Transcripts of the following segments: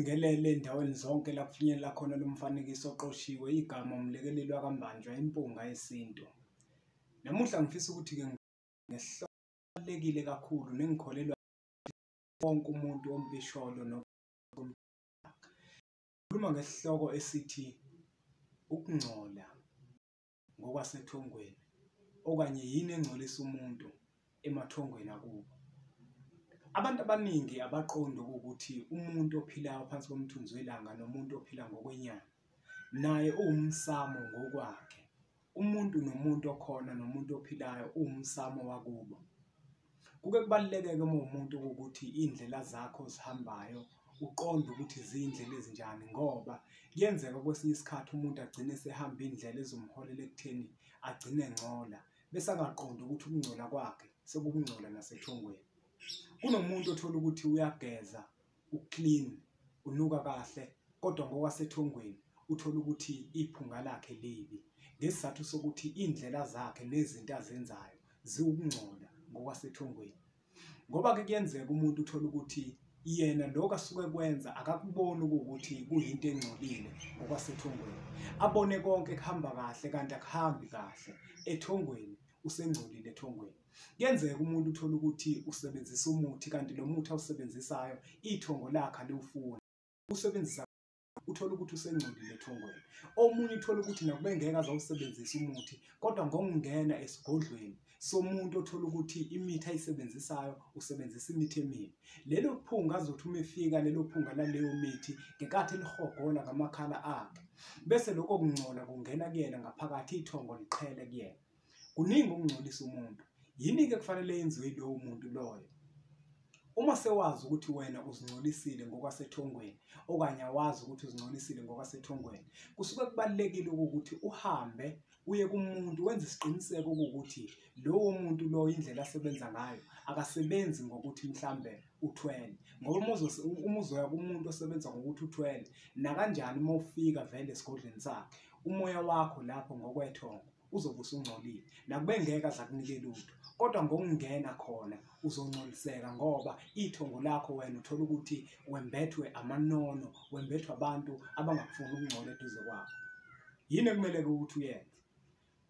Ngelele endaweni zonke la kufinyelela khona lo mfanekiso oqoshiwe, igama umlekeleli wakaMbanjwa, impunga yesintu. Namuhla ngifisa ukuthi-ke ngesihloko esibalulekile kakhulu nengikholelwa wonke umuntu ompisholo ngikhuluma ngesihloko esithi ukungcola ngokwasethongweni okanye yini engcolisa umuntu emathongweni akubo. Abantu abaningi abaqondi ukuthi umuntu ophilayo phansi komthunzi welanga nomuntu ophila ngokwenyama naye uwumsamo ngokwakhe. Umuntu nomuntu okhona nomuntu ophilayo uwumsamo wakubo. Kuke kubaluleke-ke uma uwumuntu ukuthi iy'ndlela zakho ozihambayo uqonde ukuthi ziyindlela ezinjani ngoba kuyenzeka kwesinye isikhathi umuntu agcine esehamba iy'ndlela ezimholela ekutheni agcine engcola bese angaqondi ukuthi ukungcola kwakhe sekukungcola nasethongweni. Kunomuntu othola ukuthi uyageza, u-clean, unuka kahle kodwa ngokwasethongweni uthola ukuthi iphunga lakhe libi ngesizathu sokuthi iy'ndlela zakhe nezinto azenzayo ziwukungcola ngokwasethongweni. Ngoba-ke kuyenzeka umuntu uthole ukuthi yena lokhu asuke kwenza akakuboni ukuthi kuyinto engcolile ngokwasethongweni, abone konke kuhamba kahle kanti akuhambi kahle ethongweni, usengcolile ethongweni. Kuyenzeka umuntu uthole ukuthi usebenzisa umuthi kanti lo muthi awusebenzisayo ithongo lakhe aliwufuni, usebenzisa uthole ukuthi usengcolile ethongweni. Omunye uthole ukuthi nakuba engeke aze awusebenzise umuthi kodwa ngokungena esigodlweni somuntu othola ukuthi imithi ayisebenzisayo usebenzisa imithi emibi. Lelo phunga azothi uma efika lelo phunga laleyo mithi ngenkathi elihogola ngamakhala akhe bese lokho kungcola kungena kuyena ngaphakathi, ithongo liqhele kuyena. Kuningi okungcolisa umuntu. Yini-ke kufanele yenziwe yilowo muntu loyo? Uma sewazi ukuthi wena uzingcolisile ngokwasethongweni okanye awazi ukuthi uzingcolisile ngokwasethongweni, kusuke kubalulekile ukuthi uhambe uye kumuntu wenze isiqiniseko ukuthi lowo muntu loyo indlela asebenza ngayo akasebenzi ngokuthi mhlambe uthwele. Ngoba uma uzoya kumuntu osebenza ngokuthi uthwele, nakanjani uma ufika vele esigodlweni sakhe, umoya wakho lapho ngokwethongo uzobe usungcolile. Nakuba engeke aze akunike lutho, kodwa ngokungena khona uzongcoliseka ngoba ithongo lakho wena uthola ukuthi wembethwe amanono, wembethwe abantu abangakufuni ukungcola eduze kwakho. Yini ekumele-ke ukuthi uyenze?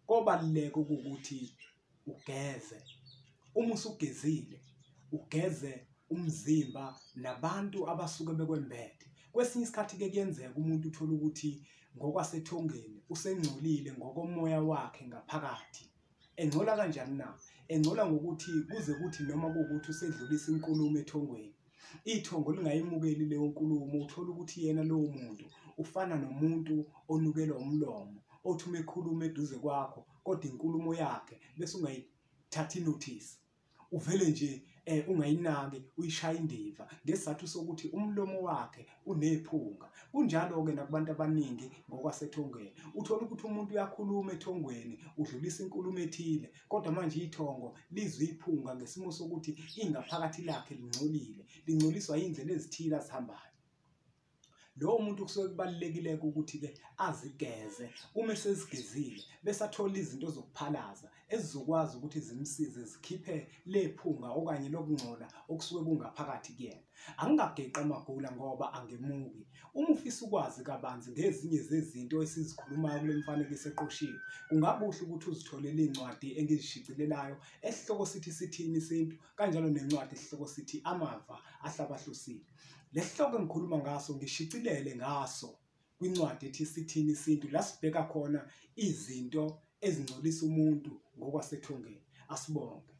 Kobaluleka ukuthi ugeze. Uma usugezile, ugeze umzimba nabantu abasuke bekwembethe. Kwesinye isikhathi-ke kuyenzeka umuntu uthole ukuthi ngokwasethongeni usengcolile ngokomoya wakhe ngaphakathi. Engcola kanjani na? Engcola ngokuthi kuze kuthi noma kuwukuthi usedlulisa inkulumo ethongweni, ithongo lingayimukeli leyo nkulumo, uthole ukuthi yena lowo muntu ufana nomuntu onukelwa umlomo, othi uma ekhuluma eduze kwakho kodwa inkulumo yakhe bese ungayithathi notice. Uvele nje ungayinaki, uyishaya indiva ngesizathu sokuthi umlomo wakhe unephunga. Kunjalo-ke nakubantu abaningi ngokwasethongweni. Uthola ukuthi umuntu uyakhuluma ethongweni, udlulisa inkulumo ethile, kodwa manje ithongo lizwe iphunga ngesimo sokuthi ingaphakathi lakhe lingcolile, lingcoliswa yindlela ezithile azihambayo. Lowo muntu kusuke kubalulekile ukuthi-ke azigeze. Uma esezigezile bese athola izinto zokuphalaza ezizokwazi ukuthi zimsize zikhiphe lephunga okanye lokungcola okusuke kungaphakathi kuyena. Angingageqi amagula ngoba angemuki. Uma ufisa ukwazi kabanzi ngezinye zezinto esizikhulumayo kule mfanekiso eqoshiwe, kungakuhle ukuthi uzitholele iy'ncwadi engizishicilelayo esihloko sithi Sithini Isintu, kanjalo nencwadi esihloko sithi Amava Ahlabahlosile. Lesihloko engikhuluma ngaso ngishicilele ngaso kwincwadi ethi Sithini Isintu, la sibheka khona izinto ezingcolisa umuntu ngokwasethongeni. Asibonge.